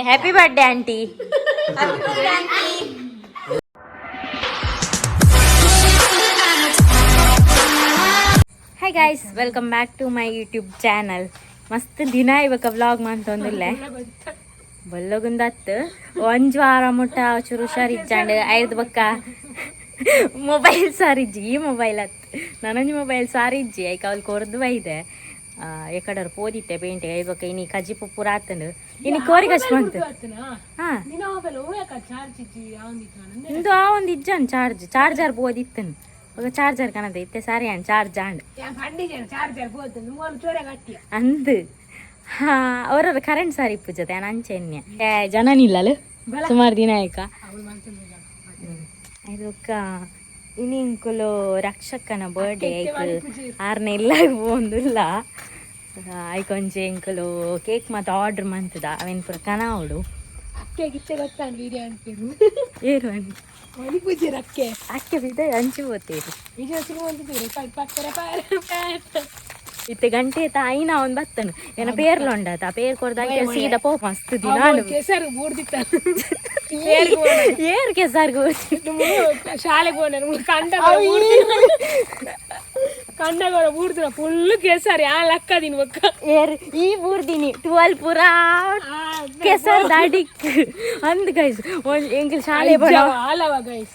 Happy birthday aunty. Hi guys, welcome back to my YouTube channel. ಮಸ್ತ್ ದಿನ ಇವಾಗ vlog ಮಂತೊಂದಿಲ್ಲ ಬಲ್ಲಗುಂದತ್ತು ಒಂಜು ವಾರ ಮುಟ್ಟ ಚೂರು ಹುಷಾರಿಜ್ಜಾಂಡ್ ಐದು ಬಕ್ಕ ಮೊಬೈಲ್ ಸಾರಿಜ್ಜಿ. ಈ ಮೊಬೈಲ್ ಅತ್ ನನೊಂಜಿ ಮೊಬೈಲ್ ಸಾರಿಜ್ಜಿ. ಐಕ್ ಅವಳು ಕೊರ್ದು ಬೈದೆ. ಎಕಡರ್ ಪೋದಿತ್ತೆ ಪೇಂಟೆ. ಐಬಕ್ಕ ಇನಿ ಕಜಿಪು ಪೂರ ಆತಂಡು. ಇನಿ ಕೋರಿ ಕಚ್ ಬಂತು. ಹಾ, ಇಂದು ಆ ಒಂದು ಇಜ್ಜನ್ ಚಾರ್ಜ್ ಚಾರ್ಜರ್ ಪೋದಿತ್ತನ್. ఒక ಚಾರ್ಜರ್ ಕಣದ ಇತ್ತೆ ಸಾರಿ ಆಂಡ್ ಚಾರ್ಜ್ ಆಂಡ್ ಅಂದು. ಹಾ, ಅವರ ಕರೆಂಟ್ ಸಾರಿ ಪೂಜತೆ ಅಂಚೆ ಎನ್ನೆ ಜನನಿಲ್ಲಲ್ಲ ಸುಮಾರು ದಿನ ಆಯ್ಕ. ಇದಕ್ಕ ಇನಿ ಇಂಕುಲು ರಕ್ಷಕನ ಬರ್ಡೇ ಆಯ್ತು. ಆರ್ನ ಇಲ್ಲ ಪೋಂದುಲ್ಲ. ಐಕೊಂಚೆ ಇಂಕುಲು ಕೇಕ್ ಮಾತ ಆರ್ಡರ್ ಮಂತದ. ಅವೇನ್ ಪೂರ ಕನಾವಡು. ಅಕ್ಕೆ ಗಿತ್ತೆ ಗೊತ್ತಾನ ವೀಡಿಯೋ ಅನ್ಪಿರು. ಏರು? ಮಣಿ ಪೂಜೆ ರಕ್ಕೆ. ಅಕ್ಕೆ ಬಿದ್ದ ಅಂಚು ಹೋತೇರು. ವಿಜಯ ಸಿಗುವಂತಿದ್ದೀರಿ ಪಕ್ಕರೆ ಪಾರ. ಇತ್ತೆ ಗಂಟೆ ಐನ ಅವ್ನು ಬತ್ತನು ಏನ ಪೇರ್ಲ ಉಂಡಾತ. ಆ ಪೇರ್ ಕೊರ್ದಾಕಿ ಸೀದಾ ಪೋ. ಮಸ್ತ್ ದಿನ. ಕೆಸರು ಬೂರ್ದಿತ್ತ. ಏರ್ ಕೆಸರ್ಗು? ಶಾಲೆಗೆ ಹೋದ ಕಂಡ ಕಂಡಗೋಡ ಬೂರ್ದಿನ ಫುಲ್ ಕೆಸರು. ಯಾ ಲಕ್ಕ ದಿನ ಬಕ್ಕ. ಏರ್ ಈ ಬೂರ್ದಿನಿ 12 ಪೂರಾ ಕೆಸರ್ ದಾಡಿಕ್ ಅಂದ್ ಗೈಸ್. ಎಂಕಲ್ ಶಾಲೆ ಬಣ ಆಲವ ಗೈಸ್.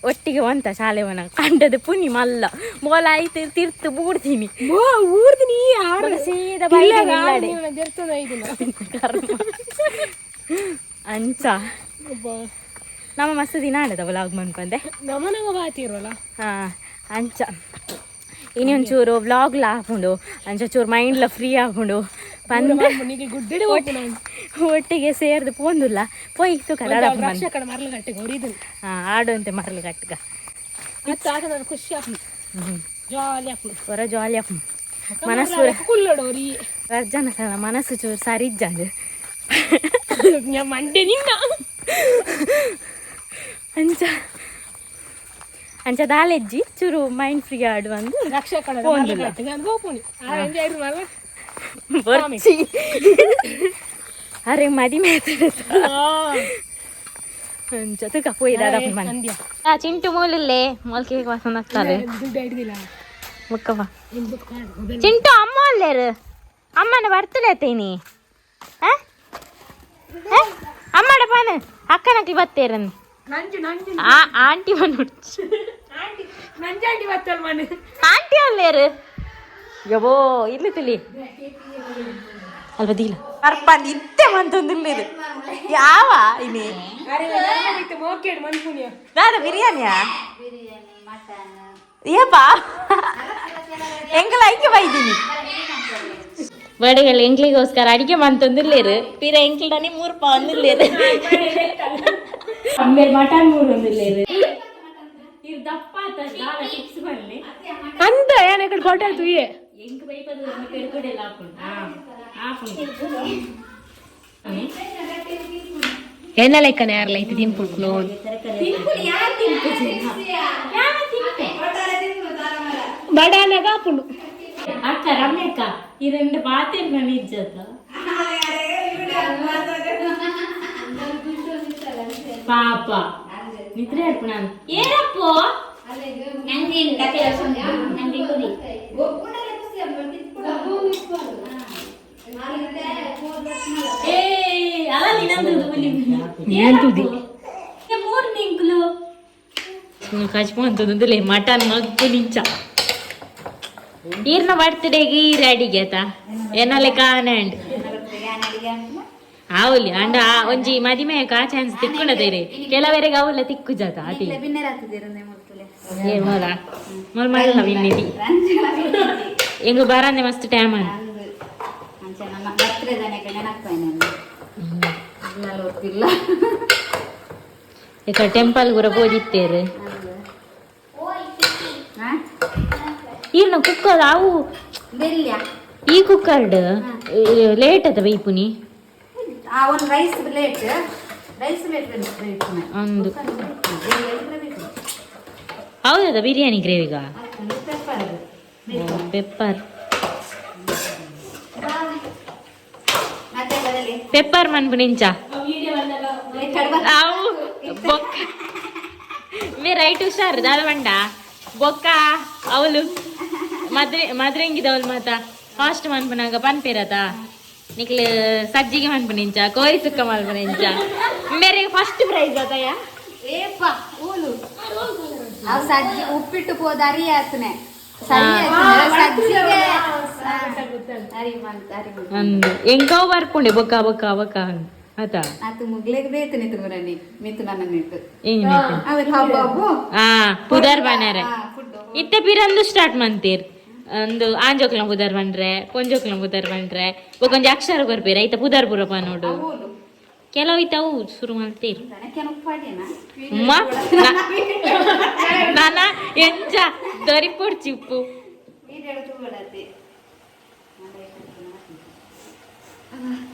ಒಟ್ಟಿಗೆ ಒಂತ ಶಾಲೆ ಬಣ ಕಂಡದ ಪುನಿ ಮಲ್ಲ ಮೋಲ ಆಯ್ತು ತಿರ್ತು ಬೂಡ್ತೀನಿ. ಊರ್ದಿನಿ ಆರು. ಸೀದಾ ಬೈದಿನಿ ಇಲ್ಲಡೆ. ದೇವಸ್ಥಾನ ಐದಿನ. ಕರ್ಮ ಅಂಚ. ನಮ್ಮ ಮಸ್ತ್ ದಿನ ಆಡದ ವ್ಲಾಗ್ ಮನ್ಕೊಂಡೆ. ನಮ್ಮ ನಮ್ಮ ಬಾತಿರಲ್ಲ. ಹಾ, ಅಂಚ ಇನಿ ಒಂಚೂರು ವ್ಲಾಗ್ಲ ಹಾಕೊಂಡು ಅಂಚ ಚೂರು ಮೈಂಡ್ಲ ಫ್ರೀ ಆಪುಂಡು ಪಂದ್. ನಿಗೆ ಗುಡ್ಡೆ ಹೋಗ್ತು ನಾನು. ಒಟ್ಟಿಗೆ ಸೇರ್ದು ಪೋಂದುಲ್ಲ ಪೋಯಿತ್ತು ಕದಾಡ. ರಕ್ಷಕನ ಮರಳು ಗಟ್ಟೆಗೆ ಹೊಡಿದನು. ಹಾ, ಆಡುವಂತೆ ಮರಳು ಕಟ್ಟಗ. ಮತ್ತೆ ಆಟ ನಾನು ಖುಷಿ ಆಪ್ನು, ಜಾಲಿ ಆಪ್ನು. ಹೊರ ಜಾಲಿ ಆಪುಂಡು ಮನಸ್ಸು. ಕುಲ್ಲಡೋರಿ. ರಜ್ಜನ ಸಲ ಮನಸ್ಸು ಚೂರು ಸರಿ ಇಜ್ಜಾಂಡ್. ಮಂಡೆ ನಿನ್ನ. ಅಂಚ ಅಂಚ ದಾಲೆಜ್ಜಿ ಚೂರು ಮೈಂಡ್ ಫ್ರೀ ಆಡು ಒಂದು. ರಕ್ಷಕನ ಪೋಂದುಲ್ಲ. ಗಟ್ಟೆಗೆ ನಾನು ಹೋಗ್ಪುಣಿ ಆ ಎಂಜಾಯ್ ಮಲ್ಲ. ಬೊರ್ಚಿ ಅರೆ ಮದಿಮೆ. ಅಂಚ ತುಕ ಪೋಯಿ ದಾದಪ್ಪ ಮನೆ. ಅಂದ್ಯ. ಆ ಚಿಂಟು ಮೂಲಲ್ಲೇ ಮೊಳಕೆ ವಾಸನ ಆಗ್ತಾರೆ. ದುಡ್ಡು ಹಿಡ್ದಿಲ್ಲ. ಮುಕ್ಕವ್ವ ಚಿಂಟು ಅಮ್ಮ ಅಲ್ಲೇರು ಅಮ್ಮನ ಬರ್ತಡೇ ಆತೇನಿ. ಅಮ್ಮಡ ಪಾನ ಅಕ್ಕನಕ್ಲಿ ಬತ್ತೇರನ್. ನಂಜು ನಂಜು. ಆ ಆಂಟಿ ಬಂದು. ಆಂಟಿ ನಂಜಾಂಟಿ ಬತ್ತಲ್ ಮನೆ. ಆಂಟಿ ಅಲ್ಲೇರು ಯಬೋ ಇಲ್ಲಿ ತಿಳಿ ಅಲ್ಪ ದೀಲ ಪರ್ಪಂದು ಇತ್ತೆ ಮಂತೊಂದಿಲ್ಲ ಯಾವ ಇನಿ. ಅರೆ ಇತ್ತು ಮೋಕೇಡು ಮನ್ಪುಣಿಯ. ದಾದ ಬಿರಿಯಾನಿಯಾ? ಏಪಾ ಎಂಕಲ ಐಕೆ ಬೈದೀನಿ. ಬಡಗಳು ಎಂಕ್ಲಿಗೋಸ್ಕರ ಅಡಿಗೆ ಮಂತೊಂದಿಲ್ಲೇರು. ತೀರ ಎಂಕ್ಲನಿ ಮೂರು ಪಾವ್ ಒಂದಿಲ್ಲೇರು. ಆಮೇಲೆ ಮಟನ್ ಮೂರು ಒಂದಿಲ್ಲೇರು. ದಪ್ಪ ಟಿಪ್ಸ್ ಬನ್ನಿ. ಅಂದ ಏನ ಕಡೆ ಕೊಟ್ಟ ತುಯ್ಯೆ. ಎಂಕ್ ಬೈಪದ ಕಡೆಲ್ಲ ಆಪುಂಡು ಆಪುಂಡು. ಎನ್ನ ಲೆಕ್ಕನೆ ಯಾರಲ್ಲ ಐತಿ ತಿನ್ಪುಡ್ಲು. ತಿನ್ಪುನಿ ಯಾರು ತಿನ್ಪುಜಿ? ಯಾರು ತಿನ್ಪೆ? ಬಡಾನಾಗ ಆಪುಂಡು. ಅಕ್ಕ, ರಮ್ಯಕ್ಕ, ಈ రెండు ಪಾತೇರು ನನ್ನ ಇಜ್ಜತ ಪಾಪ ನಿದ್ರೆ ಹೇಳ್ಪು ನಾನು ಏನಪ್ಪೋ. ಏ ಅಲ್ಲ ನಿನ್ನಂದು ಏನ್ ತುದಿ? ಮೂರು ನಿಂಕುಲು ಕಚ್ಕೊಂತಂದ್ರೆ ಮಟನ್ ಮಗ್ಗು ನಿಂಚ. ಈರ್ನ ಬರ್ತ್ಡೇಗೆ ಈರ್ ಅಡಿಗೆ ಆತ ಏನಲ್ಲ ಕಾನಂಡ್ ಆವಲಿ ಅಂಡ ಒಂಜಿ ಮದಿಮೆ ಕಾ ಚಾನ್ಸ್ ತಿಕ್ಕೊಂಡದೇರಿ. ಕೆಲವರಿಗೆ ಅವಲ್ಲ ತಿಕ್ಕು ಜಾತ ಅತಿ. ಏ ಮೊಲ ಮೊಲ ಮಾಡಲ್ಲ ಬಿನ್ನಿದಿ ಎಂಗು ಬರಂದೆ ಮಸ್ತ್ ಟೈಮ್ ಅನ್. ಇಕ ಟೆಂಪಲ್ ಗುರ ಪೋದಿತ್ತೇರು. ಈರ್ನ ಕುಕ್ಕರ್ ಅವು ಈ ಕುಕ್ಕರ್ಡ್ ಲೇಟ್ ಅದ ಬೈಪುನಿ. ಒಂದು ರೈಸ್ ಲೇಟ್, ರೈಸ್ ಲೇಟ್. ಒಂದು ಹೌದದ ಬಿರಿಯಾನಿ ಗ್ರೇವಿಗ ಪೆಪ್ಪರ್. ಮತ್ತೆ ಬರಲಿ. ಪೆಪ್ಪರ್ ಮನ್ಪು ನಿಂಚ. ಅವು ಬೊಕ್ಕ ಮೇ ರೈಟ್ ಹುಷಾರು ದಾದ ಬಂಡ ಬೊಕ್ಕ ಅವಳು ಮದ್ರೆ ಮದ್ರೆಂಗಿದವಳು ಮಾತ ಫಾಸ್ಟ್ ಮನ್ಪುನಾಗ ಪನ್ಪೇರತ ನಿಕ್ಲು ಸಜ್ಜಿಗೆ ಮನ್ಪುನಿಂಚ ಕೋರಿ ಸುಕ್ಕ ಮನ್ಪುನಿಂಚ ಮೇರೆ ಫಸ್ಟ್ ಪ್ರೈಸ್ ಆತಯ್ಯ. ಏಪ ಊಲು ಅವು ಸಜ್ಜಿ ಉಪ್ಪಿಟ್ಟು ಪೋದ ಅರಿ ಆತನೆ ಸರಿ ಆತನೆ ಸಜ್ಜಿಗೆ ಅರಿ ಮಂತ್ ಅರಿ ಮಂತ್. ಅಂದು ಎಂಕವು ಬರ್ಪುಂಡೆ ಬೊಕ್ಕ ಬೊಕ್ಕ ಬೊಕ್ಕ ಆತ. ಆತು ಮುಗ್ಲೆಗ್ ಬೇತನೆ ತುಮರನಿ ಮಿತ್ತು ನನ್ನ ನಿಟ್ಟು ಎಂಗಿನ ಅವೆ ಕಬಾಬು. ಆ ಪುದರ್ ಬಾನರೆ. ಫುಡ್. ಇತ್ತೆ ಪಿರಂದು ಸ್ಟಾರ್ಟ್ ಮಂತೀರ್ ಒಂದು ಆಂಜೋಕ್ಲ ಪುದರ್ ಬಂಡ್ರೆ ಪೊಂಜೋಕ್ಲ ಪುದರ್ ಬಂಡ್ರೆ ಬೊಕೊಂಜಿ ಅಕ್ಷರ ಕೊರ್ಪೇರ ಐತ ಪುದರ್ ಪೂರಪ್ಪ ನೋಡು. ಊಲು. ಕೆಲವು ಇತ್ತ ಅವು ಶುರು ಮಾಡ್ತೀರ್. ನನಕೇನು ಉಪ್ಪಾಡಿನ. ಉಮ್ಮ ನಾನ ಎಂಚ ದೊರಿಪೊಡ್ಚಿ ಉಪ್ಪು. ತೂಗಳತಿ.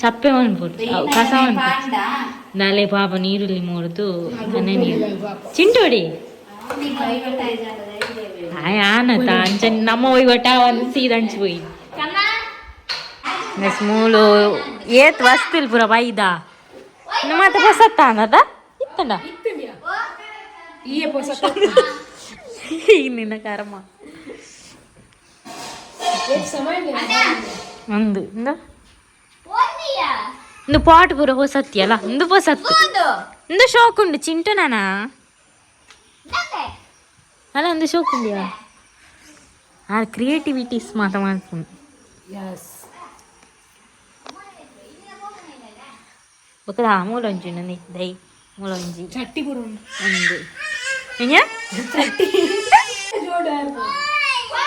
ಚಪ್ಪೆ ಮನ್ಪೊಡ್ಚಿ ಅವು ಕಸ ಮನ್ಪೊಡ್ಚಿ. ಪಾಂಡ. ನಾಳೆ ಪಾಪ ನೀರುಳ್ಳಿ ಮೂರ್ದು ಅನೆ ನೀರು ಚಿಂಟೋಡಿ. ಆಯ್ ಆನತ ಅಂಚ ನಮ್ಮ ವಹಿವಟ ಒಂದು ಸೀದ ಅಂಚು ಪೋಯಿ ನೆಸ್ ಮೂಲು ಏತ್ ವಸ್ತುಲ್ ಪೂರ ಬೈದ ಮಾತ ಹೊಸತ್ತ ಅನ್ನದ ಇತ್ತಂಡ. ಈಯೆ ಪೊಸ. ನಿನ್ನ ಕರ್ಮ. ಏತ್ ಸಮಯ. ಒಂದು ಇಂದ ಒಂದು ಪಾಟ್ ಪೂರ ಹೊಸತ್ತಿ ಅಲ್ಲ ಒಂದು ಹೊಸತ್ತು ಒಂದು ಶೋಕ್ ಉಂಡು ಚಿಂಟು ನಾನಾ ಅಲ್ಲ ಒಂದು ಶೋಕ್ ಉಂಡಿಯಾ ಆ ಕ್ರಿಯೇಟಿವಿಟೀಸ್ ಮಾತ ಮಾಡ್ಕೊಂಡು. ಯಸ್. ಬೊಕ್ಕದ ಮೂಲೊಂಜಿ ಉಂಡು ದೈ ಮೂಲೊಂಜಿ. ಚಟ್ಟಿ ಪೂರ ಉಂಡು. ಒಂದು ಎಂಜ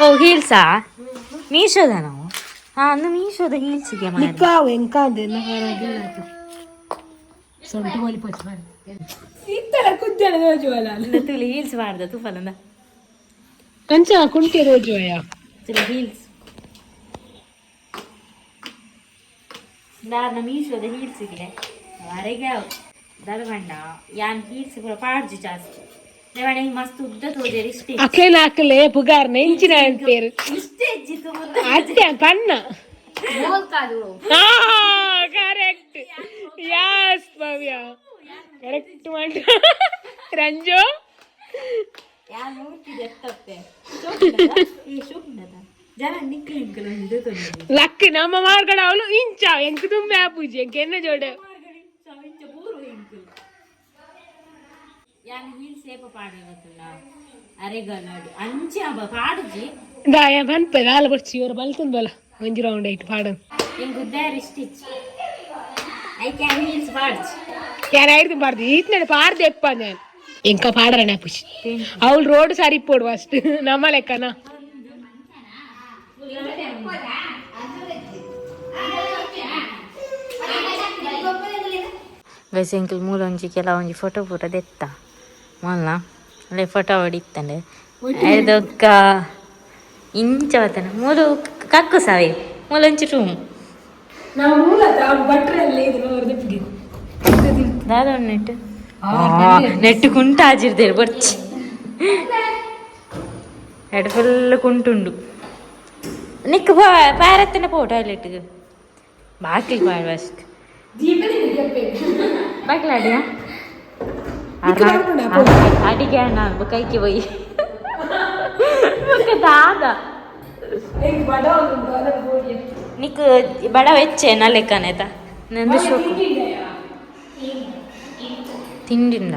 ಓ ಹೀಲ್ಸಾ ಮೀಶೋದ ನಾವು ಹಾ ಅಂದು ಮೀಶೋದ ಹೀಲ್ಸಿಗೆ ಮಾರ್ರೆ. ನಿಕ್ಕಾವು ಎಂಕಾಂದೆ ಸೊಂಟು ಮಲಿ ಪಚ್ಚ ಮಾಡಿ ಇತ್ತಲ ಕುಜ್ಜನ ದೋಜುವಲ್ಲ. ಅಂದ ತುಲಿ ಹೀಲ್ಸ್ ಮಾಡ್ದ ತುಫಲಂದ. ಕಂಚ ಕುಂಟೆ ದೋಜುವಯ. ತುಲಿ ಹೀಲ್ಸ್ ದಾದ ಮೀಶೋದ ಹೀಲ್ಸಿಗೆ ಹೊರಗೆ ದಾದ ಬಂಡ ಯಾನ್ ಹೀಲ್ಸ್ ಪೂರ ಪಾಡ್ಜು ಜಾಸ್ತಿ ದೇವಣ ಮಸ್ತ್ ಉದ್ದ ತೋಜೇರಿ ಇಷ್ಟೇ. ಅಕ್ಲೇನ ಹಾಕಲೆ ಪುಗಾರ್ನ ಇಂಚಿನ ಪೇರು. ಇಷ್ಟೇ ಇಜ್ಜಿತ್ತು ಉದ್ದ. ಅತ್ತೆ ಪಣ್ಣ ಕರೆಕ್ಟ್ ಯಾಸ್ ಭವ್ಯ ಕರೆಕ್ಟ್ ಮಾಡಿ ರಂಜು. ಯಾನ್ ಮೂರ್ತಿ ಎತ್ತಪ್ಪೆ ಈ ಶೋಕುಂಡದ ಜನ ನಿಕ್ಲು ಇಂಕಲು ಇದು ತೊಂದರೆ. ಲಕ್ ನಮ್ಮ ಮಾರ್ಗಡ ಅವಳು ಇಂಚ ಎಂಕ್ ತುಂಬೆ ಆಪುಜಿ ಎಂಕ್ ಎನ್ನ ಜೋಡೆ. ಯಾನ್ ಹೀಲ್ಸ್ ಏಪ ಪಾಡೆ ಗೊತ್ತುಂಡ ಅರೆಗಲಾಡು ಅಂಚೆ ಅಬ್ಬ ಪಾಡುಜಿ. ದಾಯ ಪನ್ಪೆ ದಾಲ ಬಡ್ಚಿ ಇವರು ಬಲ್ತುಂದಲ್ಲ ಒಂಜಿ ರೌಂಡ್ ಐಟ್ ಪಾಡನ್. ಎಂಕ್ ಉದ್ದಾರ ಸ್ಟಿಚ್ I can heels ಪಾಡ್ಜಿ. ಯಾರಾಯ್ತು ಬಾರ್ದು ಈತ್ನಡೆ ಪಾರ್ದೆ ಎಪ್ಪ ನಾನು ಎಂಕ ಪಾಡರಣ ಆಪುಜಿ ಅವಳು ರೋಡ್ ಸರಿ ಪೋಡು ಫಸ್ಟ್ ನಮ್ಮ ಲೆಕ್ಕನ. ಗೈಸ್ ಎಂಕಲ್ ಮೂಲೊಂಜಿ ಕೆಲವೊಂಜಿ ಫೋಟೋ ಪೂರ ದೆತ್ತ ಮಲ್ಲ ಅಲ್ಲೇ ಫೋಟೋ ಹೊಡಿತಾನೆ ಅದಕ್ಕ ಇಂಚ ಬತ್ತಾನೆ ಮೂಲು ಕಕ್ಕು ಸಾವೆ ಮೂಲೊಂಜಿ ರೂಮ್. ನಾವು ಮೂಲತಃ ಭಟ್ರಲ್ಲಿ ಇದು ನೋಡ್ದೆ. ದಾದ ನೆಟ್ಟು ನೆಟ್ಟು ಕುಂಟ ಆಜಿರ್ದೇರು ಬೊರ್ಚಿ ಎಡ್ ಫುಲ್ ಕುಂಟುಂಡು ನಿಕ್ ಪಾರತ್ತನ ಪೋ ಟಾಯ್ಲೆಟ್ಗೆ ಬಾಕಿಲ್ ಪಾಡ್ ಫಸ್ಟ್ ಬಾಕಿಲ್ ಅಡಿಗೆ ಅಣ್ಣ ಕೈಗೆ పోయి ఒక ದಾದ నీకు బడ వెచ్చే నా లెక్కనేత ನಂದು ಶೋಕು ತಿಂಡಿಂಡ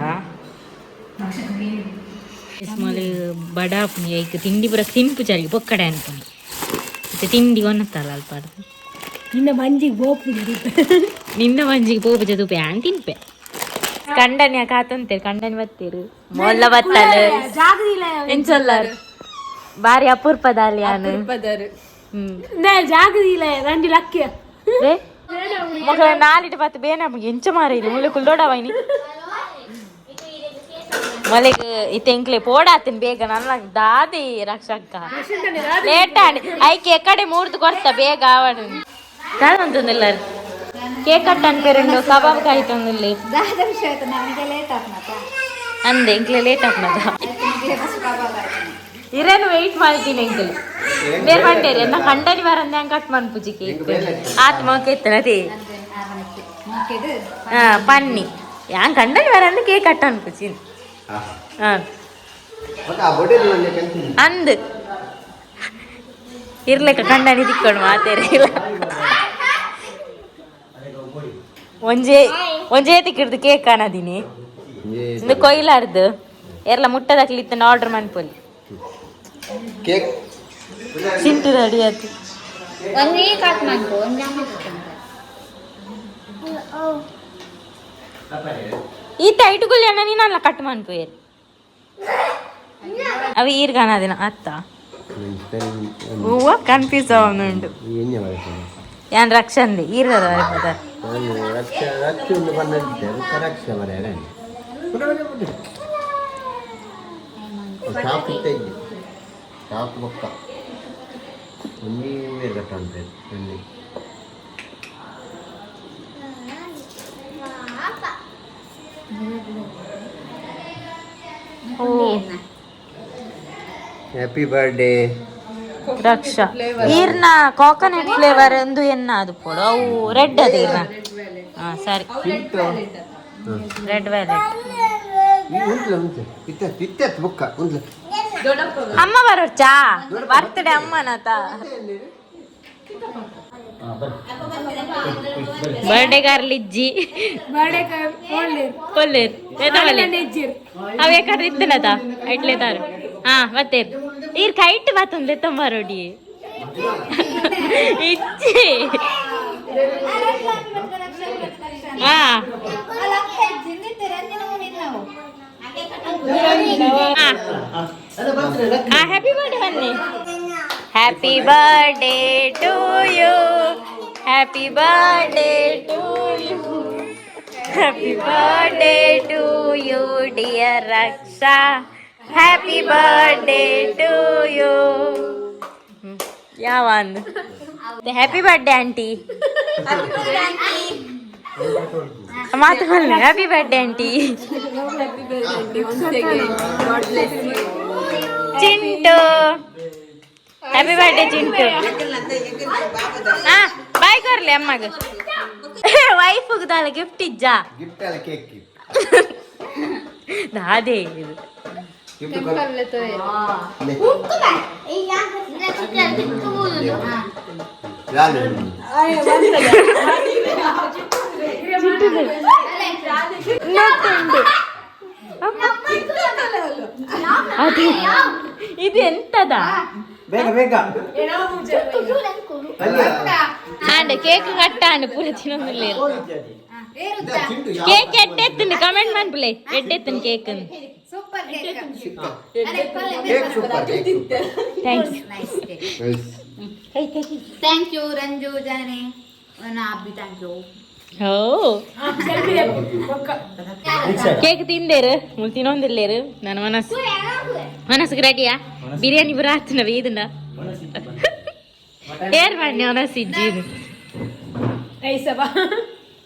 ಮಲೆ ಬಡ ಐಕ್ ತಿಂಡಿ ಪೂರ ತಿನ್ಪು ಚಳಿ ಪೊಕ್ಕಡೆ ಅನ್ಪುನಿ ಮತ್ತೆ ತಿಂಡಿ ಒನ್ನತ್ತಲ್ಲ ಅಲ್ಪಾಡ್ದು. ನಿನ್ನ ಮಂಜಿಗೆ ಬೋಪು. ನಿನ್ನ ಮಂಜಿಗೆ ಪೋಪು ಜದು ಪ್ಯಾನ್ ತಿನ್ಪೆ ಕಂಡನಿ ಕಾತಂತೇರು ಕಂಡನಿ ಬತ್ತೀರು ಮೊಲ್ಲ ಬತ್ತಲು ಎಂಚೊಲ್ಲಾರು ಬಾರಿ ಅಪೂರ್ಪದಾಲಿ ಯಾನು ಹ್ಮ್. ಜಾಗದಿಲ್ಲ ರಂಡಿ ಲಕ್ಕಿಯ. ರೇ ಮಗಳ ನಾಲಿಟ ಬತ್ತ ಬೇನ ಎಂಚ ಮಾರ ಇದು ಮುಳ್ಳು ಕುಲ್ಲೋಡವೈನಿ ಮಲೆಗ್ ಇತ್ತೆ ಎಂಕ್ಲೆ ಪೋಡಾತಿನ್ ಬೇಗ ನನ್ನ ದಾದಿ ರಕ್ಷಕ್ಕ ಲೇಟ್ ಆಂಡ್ ಐಕೆ ಎಕಡೆ ಮೂರ್ದು ಕೊರ್ತ ಬೇಗ ಆವಡು ದಾದಂತಂದಿಲ್ಲ ಕೇಕ್ ಕಟ್ ಅನ್ಪೇರುಂಡು ಕಬಾಬ್ ಕಾಯ್ತೊಂದಿಲ್ಲ. ದಾದ ವಿಷಯ ಆಯ್ತು ನಮಗೆ ಲೇಟ್ ಆತ್ಮತ. ಅಂದೆ ಎಂಕ್ಲೆ ಲೇಟ್ ಆಪ್ನದ. ಇರೇನು ವೆಯ್ಟ್ ಮಾಡ್ತೀನಿ ಎಂಕಲ್ ಬೇರೆ ಮಂಡೇರಿ ಎನ್ನ ಕಂಡನಿ ಬರಂದೆ ಹಂಗೆ ಕಟ್ ಮನ್ಪುಜಿ ಕೇಕ್ ಆತ್ಮ ಕೇತ್ತನ ಅದೇ. ಹಾ ಪನ್ನಿ. ಯಾನ್ ಕಂಡನಿ ವರ ಕೇಕ್ ಕಟ್ ಅನ್ಪುಚಿ. ಹಾ. ಅಂದ್ ಇರ್ಲೆಕ್ಕ ಕಂಡನಿ ತಿಕ್ಕೊಂಡು ಮಾತೇರಿಲ್ಲ. ಒಂಜೇ ಒಂಜೇ ತಿಕ್ಕಿಡ್ದು ಕೇಕ್ ಕಾಣದಿನಿ. ಇಂದು ಕೊಯ್ಲಾರ್ದು ಎರ್ಲ ಮುಟ್ಟದಕ್ಲಿ ಆರ್ಡರ್ ಮನ್ಪೊಲಿ. ಕೇಕ್. ಚಿಂಟು ರೆಡಿ ಆಯ್ತು. ಒಂದೇ ಕಾಟ್ ಮಾಡ್ಕೊ, ಒಂದೇ. ಈ ಟೈಟ್ಗುಲ್ ಅಣ್ಣ, ನೀನಲ್ಲ ಕಟ್ ಮನ್ಪುಯೇರು. ಅవి ಈರ್ಗಾನದಿನ ಅತ್ತ ಹೂವ ಕನ್ಫ್ಯೂಸ್ ಅವನುಂಡು. ಯಾನ್ ರಕ್ಷಂದಿ ಈರ್ಗದ. ರಕ್ಷೆ ರಕ್ಷೆ ಬಂದಿದ್ದೆ, ರಕ್ಷೆ ಮರ ಚಾಕು ಇದ್ದೆ, ಚಾಕು ಬೊಕ್ಕ ಒಂಜಿ ಬೇರೆ ಕಟ್ಟ ಒಂಜಿ. ಓ. Happy birthday. ರಕ್ಷಾ, ಈರ್ನ coconut flavour ಒಂದು ಎನ್ನ ಅದು ಪೋಡು. ಅವು ರೆಡ್ ಅದು ಈರ್ನ. ಹಾ, ಸರಿ. Red violet. ಉಂಟ್ಲ ಉಂಟು ಇತ್ತ ಇತ್ತ ಬೊಕ್ಕ ಉಂಟ್ಲ. ಅಮ್ಮ ಬರೋರ್ಚಾ ಬರ್ತ್ಡೇ ಅಮ್ಮನತ. ಬರ್ಡೇ ಗರ್ಲ್ ಇಜ್ಜಿ. ಕೊಲ್ಲೇರ್. ಅವ ಕಡೆ ಇತ್ತನತ ಐಟ್ಲೆ ತಾರು. ಹಾ, ಮತ್ತೆ ಈರ್ ಕೈಟ್ ಬಾತಂದ್ರೆ ತಂಬಾರೋಡಿ ಇಜ್ಜಿ. ಹಾ ಹಾ, ಹ್ಯಾಪಿ ಬರ್ಡೇ ಬನ್ನಿ. Happy birthday to you, happy birthday to you, happy birthday to you, dear Raksha, happy birthday to you. ಯಾವ ಅಂದ್. Happy birthday aunty. ಮಾತು happy birthday aunty. Chintu, happy birthday Chintu. ಹಾ, ಬಾಯ್ ಕೊರ್ಲಿ ಅಮ್ಮಗ. Wife ದಾಲ gift ಇಜ್ಜಾ? Gift ಅಲ್ಲ, cake. ಅದೇ ಇದು. Gift. ಅದು ಇದು ಎಂತದ? ಬೇಗ ಬೇಗ. And cake ಕಟ್ಟಾಂಡ್ ಪೂರ ತಿನ್ನೊಂದಿಲ್ಲ. ಕೇಕ್ ಎಟ್ಟೆತ್ತುಂಡು ಕಮೆಂಟ್ ಮನ್ಪುಲೆ, ಎಟ್ಟೆತ್ತುಂಡು cake. Super cake. Cake super, cake super. Thanks. Thank you Ranju Janani Abhi, thank you. O, cake ತಿಂದೇರು, ಮುಲ್ ತಿನ್ನೊಂದಿಲ್ಲೇರು. ನನ್ನ ಮನಸ್ಸು ಮನಸ್ಸಿಗೆ ರೆಡಿಯಾ? ಬಿರಿಯಾನಿ ಪೂರ ಆತನ ಇದನ್ನ ಏರ್ ಮಾಡಿ ಮನಸ್ಸು ಇಜ್ಜಿ.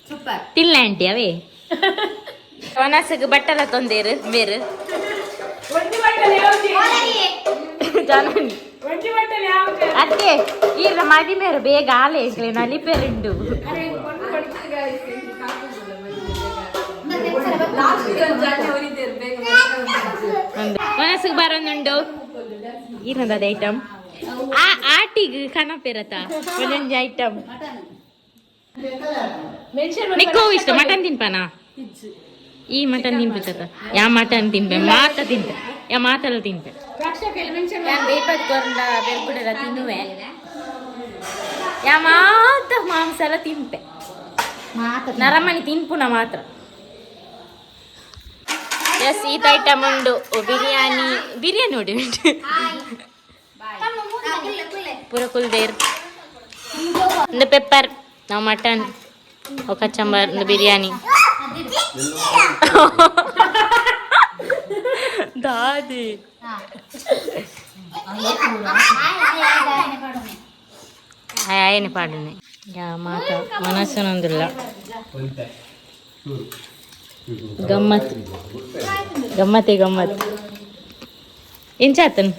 ಸೂಪರ್. ತಿಲ್ಲ ಆಂಟಿ, ಅವೇ ಮನಸ್ಸಿಗೆ ಬಟ್ಟಲ ತೊಂದೇರು ಬೇರು ಜನನಿ. ಅತ್ತೆ, ಈರ್ನ ಮದಿ ಮೇರೆ ಬೇಗ ಆಲೆ ನಲಿಪೆರುಂಡು. ಮನಸ್ಸಿಗೆ ಬರೋನುಂಡು. ಈರ್ನದ ಐಟಮ್ ಆ ಆಟಿಗ್ ಕನಪೆರತ ಒಂದೊಂದು ಐಟಮ್. ನಿಕ್ಕೋ ಇಷ್ಟ ಮಟನ್ ತಿನ್ಪಾನ? ಈ ಮಟನ್ ತಿನ್ಪುತ್ತ? ಯಾ ಮಟನ್ ತಿನ್ಪೆ, ಮಾತ ತಿಂತೆ, ಯಾ ಮಾತೆಲ್ಲ ತಿನ್ಪೆ. ಬೇಪದ್ ಕೊರಂಡ ಬೆರ್ಗುಡೆಲ್ಲ ತಿನ್ನುವೆ. ಯಾ ಮಾತ ಮಾಂಸ ಎಲ್ಲ ತಿನ್ಪೆ. ನರಮಣಿ ತಿನ್ಪುನ ಮಾತ್ರ. ಎಸ್, ಈತ ಐಟಮ್ ಉಂಡು. ಬಿರಿಯಾನಿ, ಬಿರಿಯಾನಿ ನೋಡಿ ಉಂಟು. ಪೂರ ಕುಲ್ದೇರ್. ಒಂದು ಪೆಪ್ಪರ್ ನಾವು ಮಟನ್ ఒక ಕಚಂಬರ್, ಒಂದು ಬಿರಿಯಾನಿ. ದಾದಿ. ఆయన పాడున్నాయి. యా మాత మనస్సునందుల్ల ಗಮ್ಮತ್ ಗಮ್ಮತ್ತೆ ಗಮ್ಮತ್. ಎಂಚಾತನ್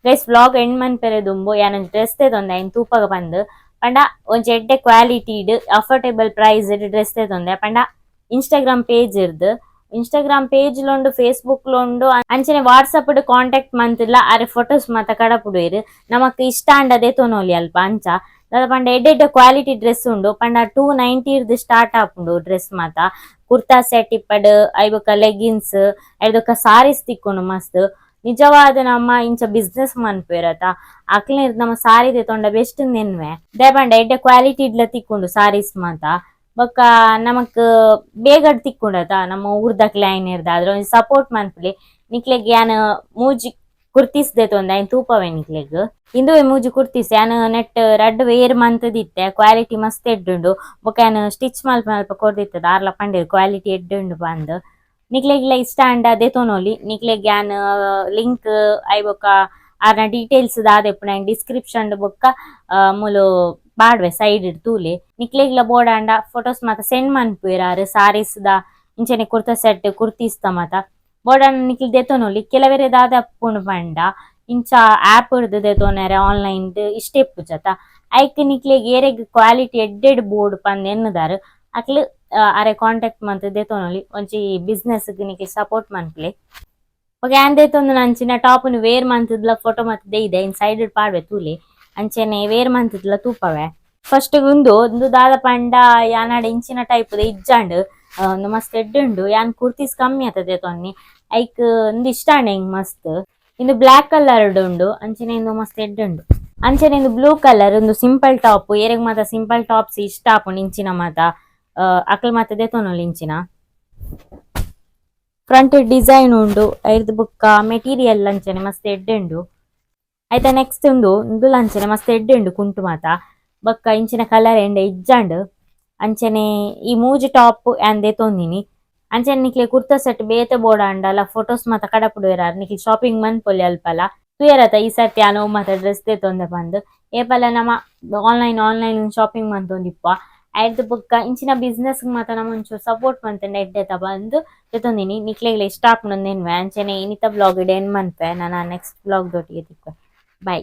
guys vlog end ಮನ್ಪೆರೆ ದುಂಬು ಯಾನ್ ಡ್ರೆಸ್ ತೇತೊಂದೆ. ಐನ್ ತೂಪಗ ಪಂದ್ ಪಂಡ ಒಂಜಿ ಎಡ್ಡೆ ಕ್ವಾಲಿಟಿಡ್ affordable price dress ತೇತೊಂದೆ ಪಂಡ. Instagram page ಇರ್ದು Instagram page ಲೋಂಡು Facebook ಲೋಂಡು ಅಂಚನೆ ವಾಟ್ಸಪ್ ಕಾಂಟ್ಯಾಕ್ಟ್ ಮಂತಿಲ್ಲ ಅರೆ ಫೋಟೋಸ್ ಮಾತ ಕಡಪುಡುವೆರ್ ನಮಕ್ ಇಷ್ಟ ಅಂಡದೆ ತೊನೊಲಿ ಅಲ್ಪ ಅಂಚ ದಾದ ಪಂಡ ಎಡ್ಡೆ ಎಡ್ಡೆ ಕ್ವಾಲಿಟಿ ಡ್ರೆಸ್ ಉಂಡು ಪಂಡ 290 ಇರ್ದು ಸ್ಟಾರ್ಟ್ ಆಪುಂಡು ಡ್ರೆಸ್ ಮಾತ ಕುರ್ತಾ ಸೆಟ್ ಇಪ್ಪಡ್ ಐಬೊಕ ಲೆಗಿನ್ಸ್ ಐದೊಕ ಸಾರೀಸ್ ತಿಕ್ಕುಂಡು ಮಸ್ತ್ ನಿಜವಾದ ನಮ್ಮ ಇಂಚ ಬಿಸ್ನೆಸ್ ಮನ್ಪುವೆರತ ಅಕ್ಲೆನ ನಮ್ಮ ಸಾರಿ ದೆತೊಂಡ ಬೆಸ್ಟ್ ನೆನ್ವೆ ದಾಯೆ ಪಂಡ ಎಡ್ಡೆ ಕ್ವಾಲಿಟಿ ಇಡ್ಲ ತಿಕ್ಕುಂಡು ಸಾರೀಸ್ ಮಾತ ಬೊಕ್ಕ ನಮಕ್ ಬೇಗಡ್ ತಿಕ್ಕುಂಡತ ನಮ್ಮ ಊರ್ದಕ್ಲೆ ಐನಿರ್ದ ಅದ್ರ ಒಂಜಿ ಸಪೋರ್ಟ್ ಮನ್ಪುಲೆ ನಿಕ್ಲೆಗ್ ಯಾನ್ ಮೂಜಿ ಕುರ್ತೀಸ್ ದೆತೊಂದೆ ಐನ್ ತೂಪವೆ ನಿಕ್ಲೆಗ್ ಇಂದುವೆ ಮೂಜಿ ಕುರ್ತೀಸ್ ಯಾನ್ ನೆಟ್ ರಡ್ಡ್ ವೇರ್ ಮಂತುದಿತ್ತೆ ಕ್ವಾಲಿಟಿ ಮಸ್ತ್ ಎಡ್ಡುಂಡು ಬೊಕ್ಕ ಯಾನ್ ಸ್ಟಿಚ್ ಮಲ್ಪ ಮಲ್ಪ ಕೊರ್ದಿತ್ತದ ಆರ್ಲ ಪಂಡೆರ್ ಕ್ವಾಲಿಟಿ ಎಡ್ಡುಂಡು ಪಂದ್ ನಿಕ್ಲೆಗ್ಲ ಇಷ್ಟ ಅಂಡ ದೆತೊನೊಲಿ ನಿಕ್ಲೆಗ್ ಯಾನ್ ಲಿಂಕ್ I ಬೊಕ್ಕ ಆರ್ನ ಡೀಟೇಲ್ಸ್ ದಾದ ಇಪ್ಪುಂಡು ಐನ್ ಡಿಸ್ಕ್ರಿಪ್ಷನ್ ಬೊಕ್ಕ ಮೂಲು ಪಾಡ್ವೆ ಸೈಡ್ ತೂಲೆ ನಿಕ್ಲೆಗ್ಲ ಬೋಡಾಂಡ ಫೋಟೋಸ್ ಮಾತ ಸೆಂಡ್ ಮನ್ಪುವೆರ್ ಆರ್ ಸಾರೀಸ್ ದ ಇಂಚನೆ ಕುರ್ತಾ ಸೆಟ್ ಕುರ್ತೀಸ್ ದ ಮಾತ ಬೋಡಾಂಡ ನಿಕ್ಲ್ ದೆತೊನೊಲಿ ಕೆಲವೆರೆ ದಾದ ಇಪ್ಪುಂಡು ಪಂಡ ಇಂಚ ಆಪ್ ರ್ದ್ ದೆತೊನೆರೆ ಆನ್ಲೈನ್ ಇಷ್ಟ ಇಪ್ಪುಜತ ಐಕ್ ನಿಕ್ಲೆಗ್ ಏರೆಗ್ ಕ್ವಾಲಿಟಿ ಎಡ್ಡೆಡ್ ಬೋಡು ಪಂದ್ ಎನ್ನುದಾರ್ ಅಕ್ಲು ಅರೆ ಕಾಂಟ್ಯಾಕ್ಟ್ ಮಂತ್ ದೆತೊನೊಲಿ ಒಂಜಿ ಬಿಸ್ನೆಸ್ ನಿಕ್ಲ್ ಸಪೋರ್ಟ್ ಮನ್ಪುಲೆ. ಬೊಕ ಯಾನ್ ದೆತೊಂದುನ ಅಂಚಿನ ಟಾಪ್ ನು ವೇರ್ ಮಂತುದ್ಲ ಫೋಟೋ ಮಲ್ತ್ ದೈದೆ ಐನ್ ಸೈಡ್ ಡ್ ಪಾಡ್ವೆ ತೂಲೆ ಅಂಚನೆ ವೇರ್ ಮಂತುದ್ಲ ತೂಪವೆ. ಫಸ್ಟ್ ಉಂದು ಉಂದು ದಾದ ಪಂಡ ಯಾನಾಡ ಇಂಚಿನ ಟೈಪ್ ದ ಇಜ್ಜಾಂಡ್ ಉಂದು ಮಸ್ತ್ ಎಡ್ಡೆ ಉಂಡು ಯಾನ್ ಕುರ್ತೀಸ್ ಕಮ್ಮಿ ಆತ ದೆತೊನ್ನಿ ಐಕ್ ಉಂದು ಇಷ್ಟ ಆಂಡ್ ಎಂಕ್ ಮಸ್ತ್. ಇಂದು ಬ್ಲಾಕ್ ಕಲರ್ ಡ್ ಉಂಡು ಅಂಚನೆ ಇಂದು ಮಸ್ತ್ ಎಡ್ಡೆ ಉಂಡು ಅಂಚನೆ ಇಂದು ಬ್ಲೂ ಕಲರ್ ಉಂದು ಸಿಂಪಲ್ ಟಾಪ್ ಏರೆಗ್ ಮಾತ ಸಿಂಪಲ್ ಟಾಪ್ಸ್ ಇಷ್ಟ ಆಪುಂಡು ಇಂಚಿನ ಮಾತ ಅಕಲ್ ಮಾತ ದೆತೊನೊಲಿ ಇಂಚಿನ ಫ್ರಂಟ್ ಡಿಸೈನ್ ಉಂಡು ಐರ್ದ್ ಬೊಕ್ಕ ಮೆಟೀರಿಯಲ್ ಅಂಚನೆ ಮಸ್ತ್ ಎಡ್ಡೆ ಉಂಡು. ಐತ ನೆಕ್ಸ್ಟ್ ಉಂದು ಉಂದುಲ ಅಂಚನೆ ಮಸ್ತ್ ಎಡ್ಡೆ ಉಂಡು ಕುಂಟು ಮಾತ ಬೊಕ್ಕ ಇಂಚಿನ ಕಲರ್ ಎಂಡ ಇಜ್ಜಾಂಡ್ ಅಂಚನೆ ಈ ಮೂಜಿ ಟಾಪ್ ಯಾನ್ ದೆತೊಂದಿನಿ ಅಂಚನೆ ನಿಕ್ಲೆ ಕುರ್ತಾ ಸೆಟ್ ಬೇತೆ ಬೋಡಾಂಡಲ ಫೋಟೋಸ್ ಮಾತ ಕಡಪುಡುವೆರ್ ನಿಕ್ಲೆ ಶಾಪಿಂಗ್ ಮನ್ಪೊಲಿ ಅಲ್ಪಲ ತೂಯರತ ಈ ಸರ್ತಿ ಯಾನ್ ಒವು ಮಾತ ಡ್ರೆಸ್ ದೆತೊಂದೆ ಪಂದ್ ಏಪಲ ನಮ online online shopping ಮಂತೊಂದಿಪ್ಪ ಐರ್ದ್ ಬೊಕ್ಕ ಇಂಚಿನ ಬಿಸ್ನೆಸ್ ಮಾತ ನಮ ಒಂಚೂರು ಸಪೋರ್ಟ್ ಮಂತುಂಡ ಎಡ್ಡೆತ ಪಂದ್ ದೆತೊಂದಿನಿ ನಿಕ್ಲೆಗ್ಲ ಇಷ್ಟ ಆಪುಂಡು ಎನ್ನುವೆ ಅಂಚನೆ ಇನಿತ ವ್ಲಾಗ್ ಇಡೆ ಎಂಡ್ ಮನ್ಪೆ ನನ ನೆಕ್ಸ್ಟ್ ವ್ಲಾಗ್ ದೊಟ್ಟಿಗೆ ತಿಕ್ಕುವೆ. ಬೈ.